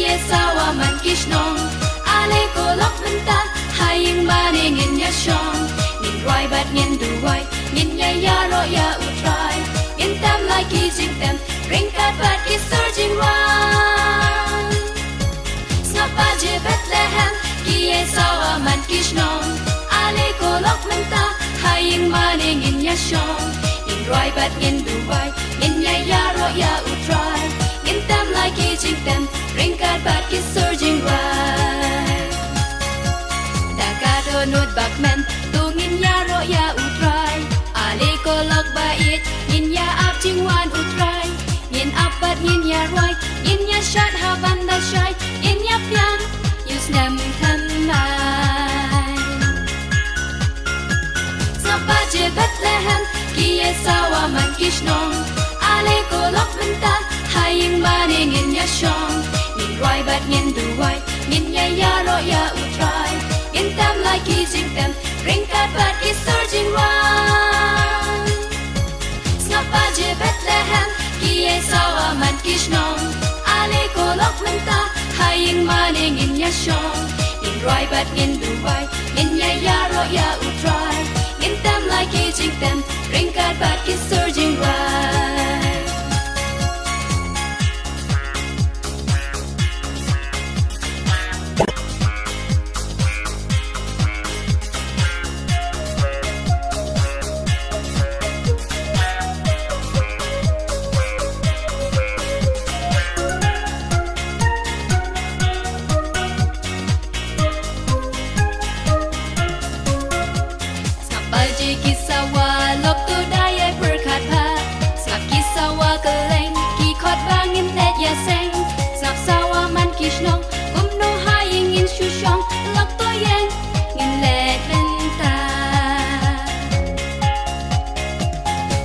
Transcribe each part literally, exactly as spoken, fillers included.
Ïa sawa man ki shnong, ale ko lok mynta, ha ïing mane ngin ïa shong. Ngin rwai bad ngin duwai, ngin ïa ïaroh ïa U Trai. Ngin tem la ki jingtem, ryngkat bad ki sur jingrwai. Sngap baje Bethlehem, ki ïa sawa man ki shnong, ale ko lok mynta, ha ïing mane ngin ïa shong. Ngin rwai bad ngin duwai, ngin ïa ïaroh ïa U Trai. Ngin tem la ki jingtem, ryngkat bad ki sur jingrwai. Da ka dohnud ba kmen, to ngin ïaroh ïa U Trai. Ale ko lok ba ïeit, ngin ïa ap jingwan U Trai. Ngin ap bad ngin ïa rwai, ngin ïa shad ha ban da shai, ngin ïa pdiang ïa u snem thymmai. Sngap baje Bethlehem, ki ïa sawa man ki shnong, ale ko lok mynta, ha ïing mane ngin ïa shong. Ngin rwai bad ngin duwai, ngin ïa ïaroh ïa U Trai. Ngin tem la ki jingtem, ryngkat bad ki sur jingrwai. Sngap baje Bethlehem, ki ïa sawa man ki shnong, ale ko lok mynta, ha ïing mane ngin ïa shong. Ngin rwai bad ngin duwai, ngin ïa ïaroh ïa U Trai. Ngin tem la ki jingtem, ryngkat bad ki sur jingrwai. Sngap baje ki sawa, lok to da ïai pyrkhat bha. Sngap ki sawa kylleng, ki khot ba ngin leit ïaseng. Sngap sawa man ki shnong, kumno ha ïing ngin shu shong. Lok to ïeng, ngin leit bynta.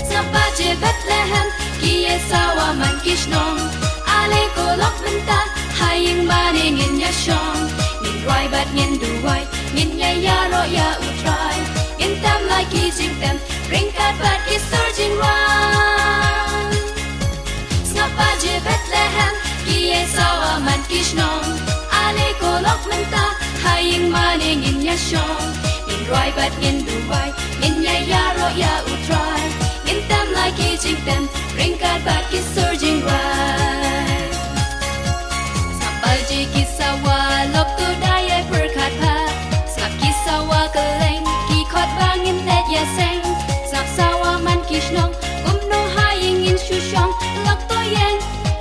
Sngap baje Bethlehem, ki ïa sawa man ki shnong, ale ko lok mynta, ha ïing mane ngin ïa shong. Ngin rwai bad ngin duwai, ngin ïa ïaroh ïa U Trai. Ngin tem la ki jingtem, ryngkat bad ki sur jingrwai. Sngap baje Bethlehem, ki ïa sawa man ki shnong, ale ko lok mynta, ha ïing mane ngin ïa shong. Ngin rwai bad ngin duwai, ngin ïa ïaroh ïa U Trai. Ngin tem la ki jingtem, ryngkat bad ki sur jingrwai. Sngap baje ki sawa, lok to da ïai pyrkhat bha. Sngap ki sawa kylleng, ki khot ba ngin leit ïaseng. Sngap sawa man ki shnong, kumno ha ïing ngin shu shong. Lok to ïeng,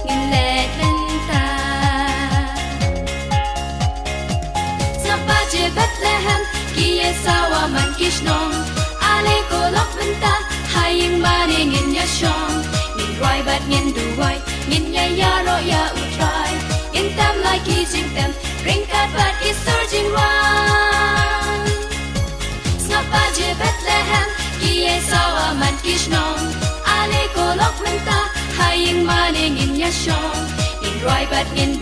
ngin leit bynta. Sngap baje Bethlehem, ki ïa sawa man ki shnong, ale ko lok mynta, ha ïing mane ngin ïa shong. Ngin rwai bad ngin duwai, ngin ïa ïaroh ïa U Trai. Ngin tem la ki jingtem, ryngkat bad ki sur jingrwai. Sngap baje Bethlehem, ki ïa sawa man ki shnong, ale ko lok mynta, ha ïing mane ngin ïa shong. Ngin rwai bad ngin